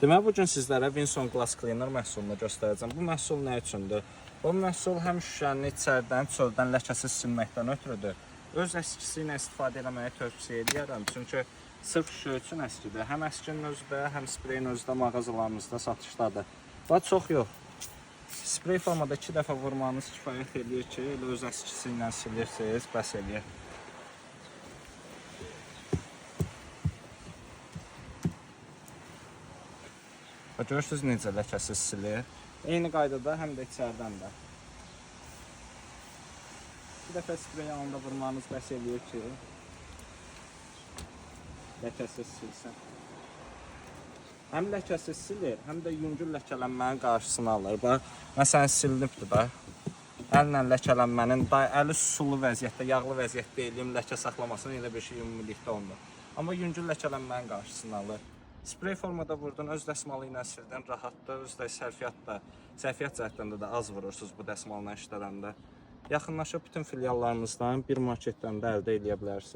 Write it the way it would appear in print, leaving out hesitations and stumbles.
Deməli, bu gün sizlərə Vinson Glass Cleaner məhsulunu göstərəcəm. Bu məhsul nə üçündür? Bu məhsul həm şüşəni içəridən, çöldən ləkəsiz silməkdən ötrüdür. Öz əskisi ilə istifadə eləməyi tövsiyə edirəm. Çünki sırf şüşə üçün əskidir. Həm əskinin özü də, həm spreyin özü də mağazalarımızda satışdadır. Və çox yox. Sprey formada 2 dəfə vurmanız kifayət eləyir ki, elə öz əskisi ilə silirsiniz, bəs eləyir. Və görürsünüz necə ləkəsiz silir. Eyni qaydada həm də içəridən də. Bir dəfə sprey yanında vurmanız bəs eləyir ki, ləkəsiz silsin. Həm ləkəsiz silir, həm də yüngül ləkələnmənin qarşısını alır. Bax, məsələn silinibdir bax. Əllə ləkələnmənin, da əli sulu vəziyyətdə, yağlı vəziyyətdə eləyim ləkə saxlamasının elə bir şey ümumilikdə olmur. Amma yüngül ləkələnmənin qarşısını alır. Sprey formada vurdun, öz dəsmalı ilə sildin, rahatdır, öz də sərfiyyat da, sərfiyyat cəhətdən də az vurursunuz bu dəsmalla işlədəndə. Yaxınlaşıb bütün filiallarımızdan bir marketdən də əldə eləyə bilərsiniz.